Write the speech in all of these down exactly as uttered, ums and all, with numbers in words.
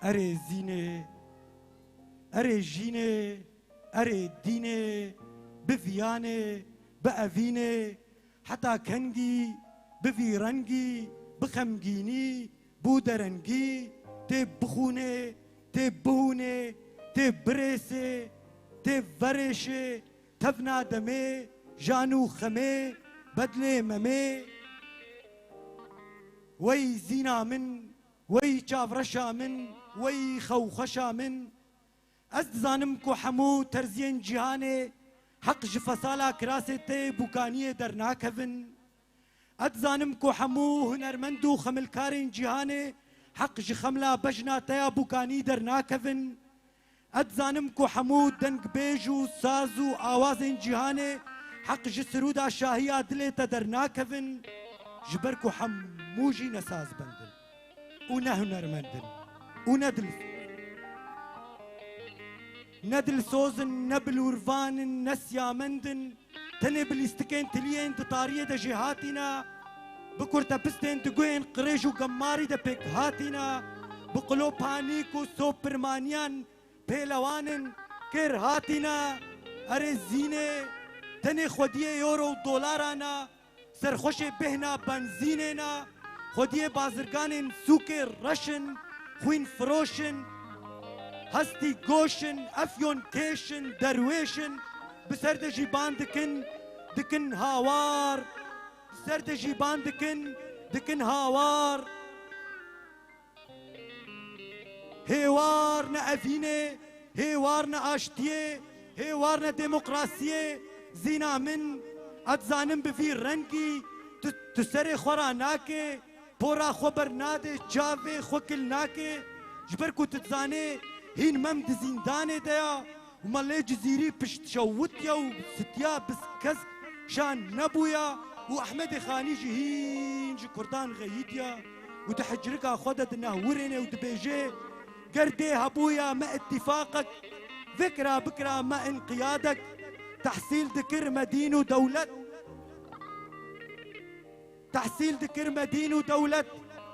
Erê zînê, erê jînê, erê dînê, bi viyanê, bi evînê, heta kengî, bi vî rengî, bi xemgînî, bû derengî, tê bixûnê, tê bihûnê, tê birêsê, tê verêşê, tevna demê, jan û xemê, bedlê memê. Wey zîna min, wey çavreşa min, wey xewxweşa min. Ez dizanim ku hemû terziyên cîhanê heq ji fesala kirasê te yê bûkaniyê dernakevin. Ez dizanim ku hemû hunermend û xemilkarên cîhanê heq ji xemla bejna te ya bûkanî dernakevin. Ez dizanim ku hemû dengbêj û saz û awazên cîhanê heq ji sirûda şahiya dilê te dernakevin, ji ber ku hemû jî ne sazbend in û ne hunermend in û ne dil-, ne dilsoz in, ne bilûrvan in, ne siyamend in. Tenê bi lîstikên tiliyên di tariyê de jê hatîne, bi kurtepistên di guhên qirêj û gemmarî de pêk hatîne, bi qilo panîk û sopirmaniyan pêlewan in, kêr hatîne. Erê zînê, tenê xwediyê euro û dolara ne, serxweşê bêhna benzînê ne, xwediyê bazirganên sûkê reş in, xwîn firoş in, hestî goş in, efyon kêş in, derwêş in, bi ser de jî ban dikin, dikin hawar, bi ser de jî ban dikin, dikin hawar. Hêwar ne evînê, hêwar ne aştiyê, hêwar ne demokrasiyê. Zîna min, ez dizanim bi vî rengî tu, tu serê xwe ra nakê, pora xwe bernadê, çavê xwe kil nakê, ji ber ku tu dizanê hîn Mem di zîndanê de ya. Û Melê Cizîrî pişt şewitiya û sitiya bi kesk şan nebûya û Ehmedê Xanî jî hîn ji kurdan xeyîtiya û di hicrika xwe de dinehwirêne û dibêje, ger dê hebûya me îtîfaqek, vekira bikira me înqiyadek, tehsîl dikir me dîn û dewlet. Tehsîl dikir me dîn û dewlet,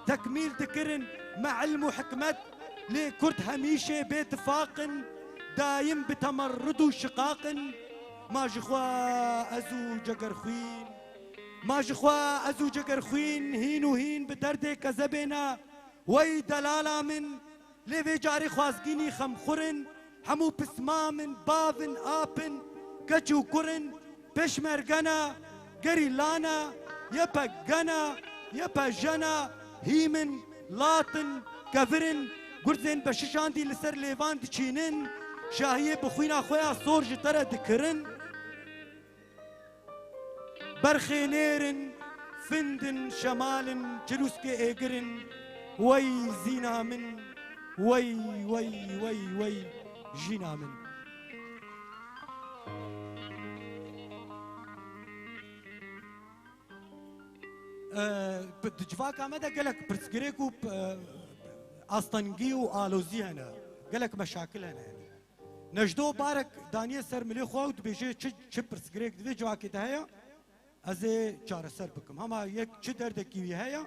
tekmîl dikirin me ilm û hikmet, lê kurd hemîşê bêtifaq in, dayim bi temerrud û şiqaq in. Ma ji xwe ez û Cegerxwîn, ma ji xwe ez û Cegerxwîn hîn û hîn bi derdê kezebê ne, wey delala min, Lê vê carê xwazgînî xemxur in, hemû pismam in, bav in, ap in, keç û kur in, pêşmerge ne, gerîla ne, Y P G ne, Y P J ne, hîm in, lat in, kevir in, gurzên beşişandî li ser lêvan diçînin, şahiyê bi xwîna xwe ya sor ji te re dikirin. Berxê nêr in, find in, şemal in, çilûskê êgir in, wey zîna min, wey, wey, wey, wey, jîna min. Ee, bi-, di civaka me de gelek pirsgirêk û, e, astengî û alozî hene. Gelek meşakil hene, yanî. Nejdo barek daniye ser milê xwe û dibêje, çi, çi pirsgirêk di vê civakê de heye, ez ê çareser bikim. Hema yek çi derdekî wî heye,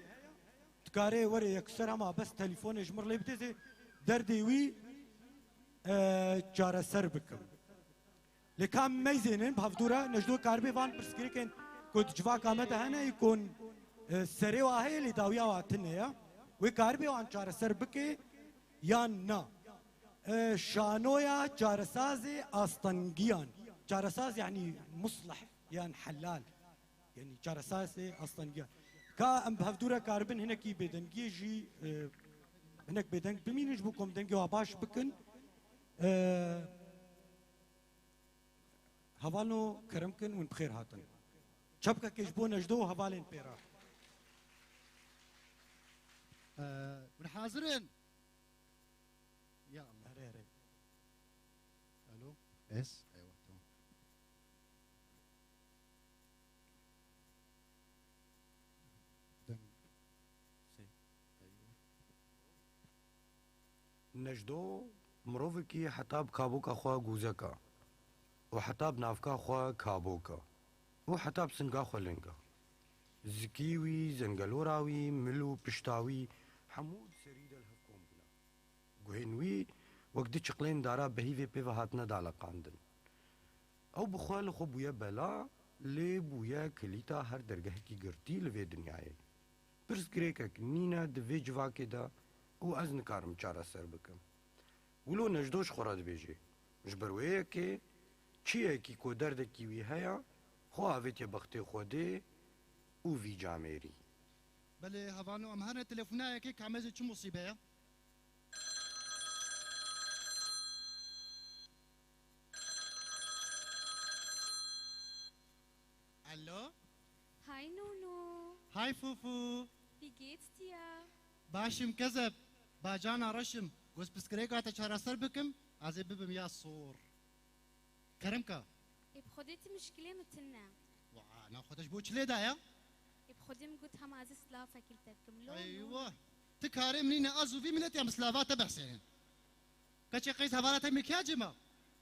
dikare were yekser hema bes telîfonê ji mir lê bidê, ez ê derdê wî, e, çareser bikim. Lê ka em meyzênin bi hevdû re, Nejdo karibê van pirsgirêkên ku di civaka me de hene, yê ku, e, serê wa heye, lê dawiya wa tune ye. Wê karibê wan çareser bike yan na? E, şanoya çaresazê astengiyan. Çaresaz, yanî muslih yan helal. Yanî çaresazê astengiyan. Ka em bi hevdû re karibin hinekî bêdengiyê jî, e, hinek bêdeng bimînin, ji bo ku em dengê wa baş bikin. E, Hevalno, kerem kin, hûn bi xêr hatin. Çepkekê ji bo Nejdo û hevalên pê re. Ee, hûn hazir in? Ya Allah. Erê, erê. Alo? Yes? Eywa, tamam. Deng. Sê. Eywa. Nejdo mirovekî heta bi kaboka xwe gûzek e û heta bi navka xwe kabok e û heta bi singa xwe ling e. Zikî wî, zengelora wî, mil û pişta wî hemû di serî de li hev kom bûne. Wek du çiqlên dara bi hîvê pê ve hatine daleqandin. Ew bi xwe li xwe bûye bela, lê bûye kilîta her dergehekî girtî li vê dinyayê. Pirsgirêkek nîne di vê civakê de û ez nikarim çareser bikim. Wilo Necdo ji xwe re dibêje, ji ber wê yekê çiyekî ku derdekî wî heye, xwe avêtiye bextê Xwedê û vî camêrî. Belê, hevano, em herne telefonayekê, kamê zê çi musîbe ye? Alo? Hi Nono. Hi Fufu. Wie geht's dir? Baş im kezeb. Bacana reş im. Goz piskirêka te çareser bikim, ez ê bibim ya sor. Kerem ka. Ê bi Xwedê tu mişkilê min tune. Wa, na xwe te ji bo çi lê daye? Ê bi Xwedê min got hema ez ê silavekî li te bikim. Lo, lo, lo. Eywa. Ti karê min nîne, ez û vî miletê em bi silava te behsênin. Keçê qeys hevala te mekiyacê me.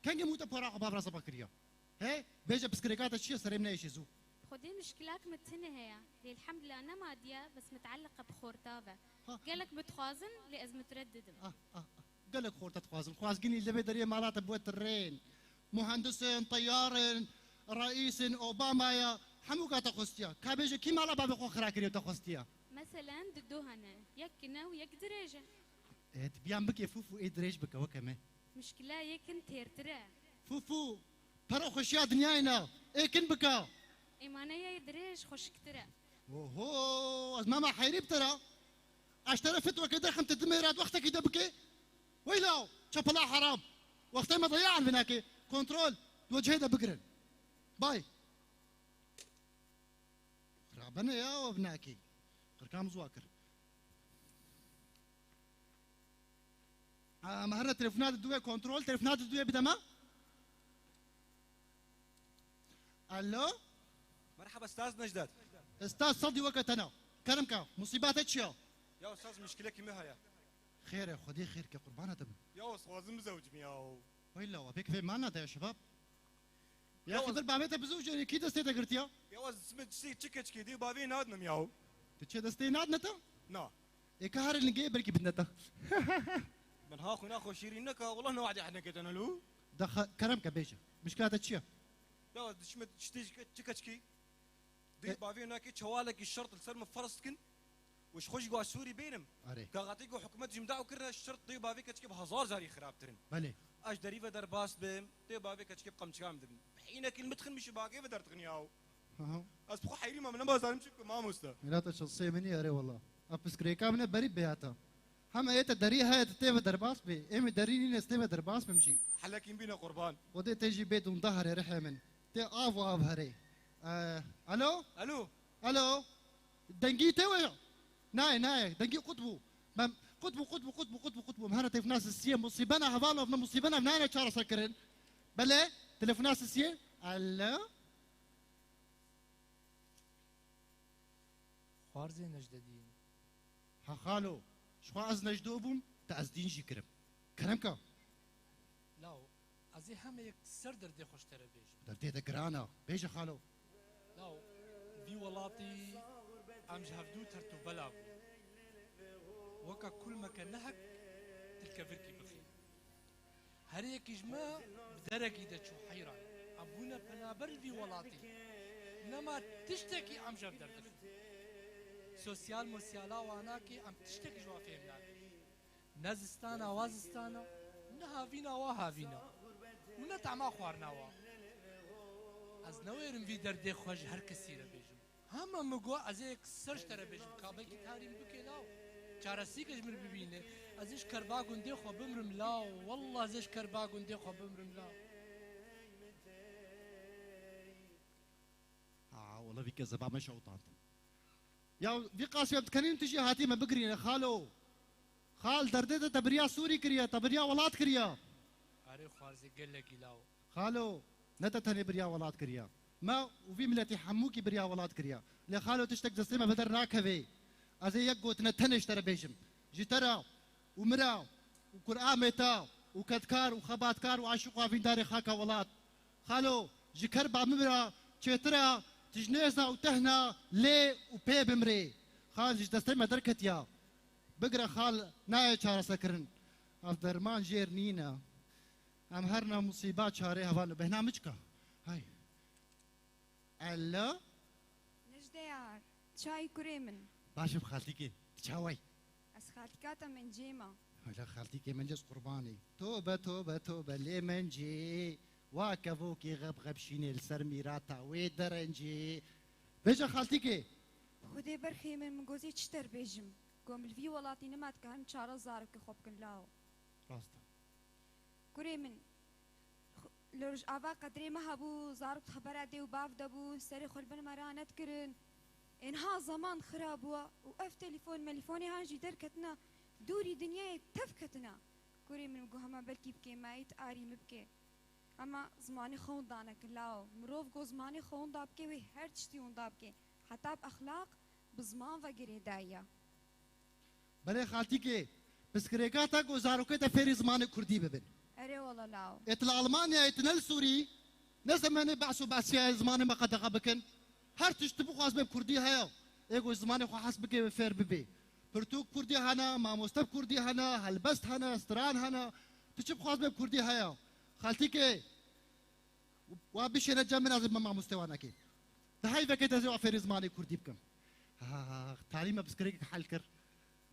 Kengê min û te pora xwe bavra zeba kiriya. He? Bêje piskirêka te çi ye, serê min neyêşê zû. Xwedê mişkilak min tune heye. Lê elhamdulillah nema diye, bes miteelliq e bi xorta ve. Ha. Gelek min dixwazin, lê ez mutereddid im. Ah, ah, ah. Gelek xorta dixwazin. Xwazginî li vê deriyê mala te bûye tirên. Muhendisin, teyarin, reîsin, Obama ya. Hemû ka te xwestiya. Ka bêje kî mala bavê xwe xira kiriye û te xwestiya? Meselen, di do hene. Yek kine û yek dirêj e. Ê, tu biyan bike Fufu, ê dirêj bike, weke me. Mişkila yê kin têrtir e. Fufu, pera xweşiya dinyayê na, ê kin bika. Ê mane yê dirêj xweşiktir e. Oho, ez mama heyrî bi te ra. Ez ji te re fitweke derxim, tu dimê ra di wextekî de bike. Weyla, çepela heram. Wextê me zeya an vinakê. Kontrol, di wecihê de bigirin. Bay. Xirabe ne ya, ev nakî. Qirka min ziwa kir. Aa, me here telefona di duwe kontrol, telefona di duwe bide me. Alo? Merhaba, Staz Necdet. Staz Sedî weke te ne. Kerem ke, musîbete çi ya? Ya Staz, mişkilekî me heye. Xêr e, Xwedê xêr ke, qurbana te bim. Ya ez xwazim bizewicim ya. Weyla, wa pêk vê mana te ya şebab. Ya Ya xeber bavê te bizû jêrê kî destê te girtiya? Ya ez sime çi çi keçkê dê bavê nadnim ya. Tu çi destê nadne te? Na. Ê ka herê lingê belkî bidne te. Min ha xwîna xwe şîrîn neka, wela ne wadî ehnekê te ne lû. Da xe-, kerem ke bêje. Mişkila te çi ye? Ya ez dişime çi çi keçkî. Dê E- bavê nakê çewalekî şert li ser min ferz dikin. Û ji xwe jî wa Sûrî bênim. Erê. Kaxatê ku hikûmet jî min daw kirine şert dê bavê keçikê bi hezar carî xirabtir in. Belê. Ez ji derî ve derbas bim, dê bavê keçikê bi qamçika min dibin. Bi hînekî li min dixin min ji bagê ve derdixin yaw. Aha. Ez bi xwe heyrî me, min nema zanim çi bikim mamoste. Mîna te şansê min î, erê wela. A piskirêka min e berî bêhata. Hema ê te derî heye tu tê ve derbas bê. Ê min derî nîne ez tê ve derbas bim jî. Helekî min bîne qurban. Xwedê tê jî bê dûnda herê rihê min. Tê av û av herê. E, alo? Alo? Alo? Dengî tê we ya? Nayê, nayê. Dengî qut bû. Em qut bû, qut bû, qut bû, qut bû, qut bû. Em hene telefona sisiyê. Musîbe ne hevalov, ne musîbe ne, nayne çareser kirin. Belê, telefona sisiyê. Alo? Xwarzê Necdedîn. Ha xalo, ji xwe ez Necdo bûm, te ez dîn jî kirim. Kerem ka. Law, ez ê heme yek ser derdê xwe ji te re bêjim. Derdê te giran e. Bêje xalo. Law, vî welatî em ji hevdû tert û bela bûn. Weke kulmeke nehek tilkevirkî bixî. Her yekî ji me bi derekî de çû heyran. Em bûne penaber li vî welatî. Nema tiştekî em ji hev derdixin. Sosyal mosyala wanakê em tiştekî ji wan fêm nakin. Ne zistana wa zistana, ne havîna wa havîna. Û ne tama xwarina wa. Ez newêrim vî derdê xwe ji her kesî re bêjim. Hema min got, ez ê yek ser ji te re bêjim, ka belkî tarî min bike law. Çaresîke ji min bibîne. Ez ê ji kerba gundê xwe bimrim law. Wallah ez ê ji kerba gundê xwe bimrim law. Ha, wala vî kezeba me şewitand. Ya vî qasî em dikenîn tu jî hatî me bigirîne, xalo. Xal, derdê te te biriya Sûrî kiriye, te biriya welat kiriye. Erê xwarzê gelekî law. Xalo, ne te tenê biriya welat kiriya. Me û vî miletî hemûkî biriya welat kiriya. Lê xalo tiştek destê me bi der nakevê. Ez ê yek gotine tenê ji te re bêjim. Ji te re û min re û kuramê te û kedkar û xebatkar û aşiq û havîndarê xaka welat. Xalo, ji kerba min re çêtir e tu ji nêza û tehna lê û pê bimrê. Xal ji destê me derketiya. Bigire xal, nayê çareserkirin. Ev derman jêr nîne. Em her ne musîba çarê heval bêhna miçka. Hay. Ella? Nejdeyar, çay kurê min. Baş im xaltîkê. Çaway. Ez xaltîka te mencê me. Hala xaltîkê mencê ez qurbanî. Tobe, tobe, tobe. Lê mencê. Wa kevokê xeb xeb şînê li ser mîrata wê derencê. Bêje xaltîkê. Xwedê berxê min, min gozê çi ter bêjim. Go min li vî welatî nima dikarin çare zarokê xwe bikin lawo. Rast e. Kurê min, xu-, li Rojava qedrê me hebû, zarok di xebera dê û bav de bû, serê xwe li bin me ra nedikirin. Ê niha zeman xira bûa û ev telefon melîfonê han jî derketina, dûrî dinyayê tev ketina. Kurê min, got hema belkî bikê me, yî tu arî min bikê. Hema zimanê xwe winda nekin lawo. Mirov got zimanê xwe winda bikê, wê her tiştî winda bikê. Heta bi exlaq, bi ziman ve girêdayî ya. Belê xaltîkê, piskirêka te ku zarokê te fêrî zimanê kurdî bibin. Erê wela law. Ê tu li Almanyayê, tu ne li Sûrî, ne zemenê behs û behsiyayê zimanê me qedexe bikin. Her tişt tu bixwaz bê bi kurdî heye. Ê ku zimanê xwe hes bike wê fêr bibê. Pirtûk kurdî hene, mamoste bi kurdî hene, helbest hene, stran hene. Tu çi bixwaz bê bi kurdî heye. Xaltîkê, Wa bişêne cem min, ez ê me mamostê wan nekê. Di heyvekê de ez ê wa fêrî zimanê kurdî bikim. Ha, talî me piskirêkek hel kir.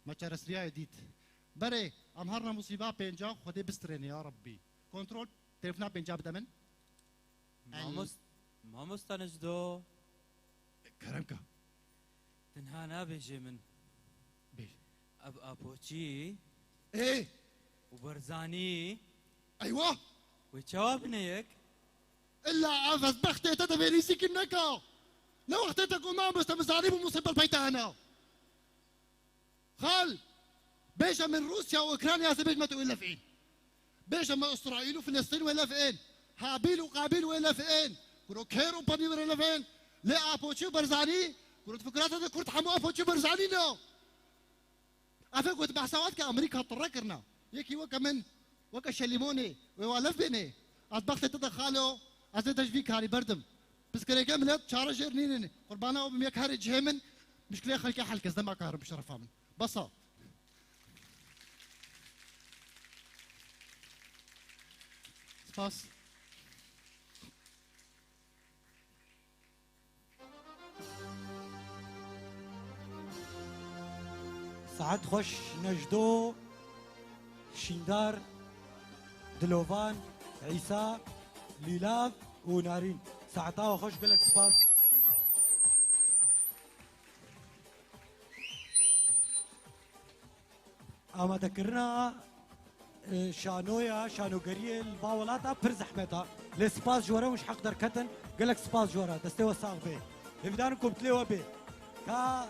Me çaresiriyayê dît. Berê, em her ne musîba pênca Xwedê bistirêne ya Rabbî. Kontrol, telefona pênca bide min. Mamos-, mamosta Necdo. Kerem ke. Tinha nabêjê min. Bêj. Ev Apoçî Ê! û Barzanî Eywa! wê çawa bine yek? Illa ev ez bextê te de vê nîzîkî neka. Ne wextê te ku mamoste min zanîbû musîbet pey te hene. Xal, bêje min Rûsya û Ukrayna ez ê bêjme tu wê lev ên. Bêje me Îsraîl û Filistîn wê lev ên. Habîl û Qabîl wê lev ên. Kuro kêr û penî wê lev ên. Lê Apoçî û Barzanî, kuro di fikrata de Kurd hemû Apoçî û Barzanî ne. Ev ê ku di behsa wan dike Amerîka tire kirina. Yekî weke min, weke Şelîmonê, wê wa lev bênê. Ez bextê te de xalo, ez ê te ji vî karî berdim. Piskirêkê milet çare jêr nînin. Qurbana we bim yek herê cihê min, muşkilê xelkê hel ke, ez dema karim bi şerefa min. Besa. Spas. Saet xweş Necdo, Şîndar, Dilovan, Îsa, Lîlav û Narîn. Saeta we xweş, gelek spas. Amadekirina, e, şanoya, şanogeriyê li va welata pir zehmet e. Lê spas ji we re hûn ji heq derketin. Gelek spas ji we re. Destê we sax bê. Hêvîdarim ku bi dilê we bê. Ka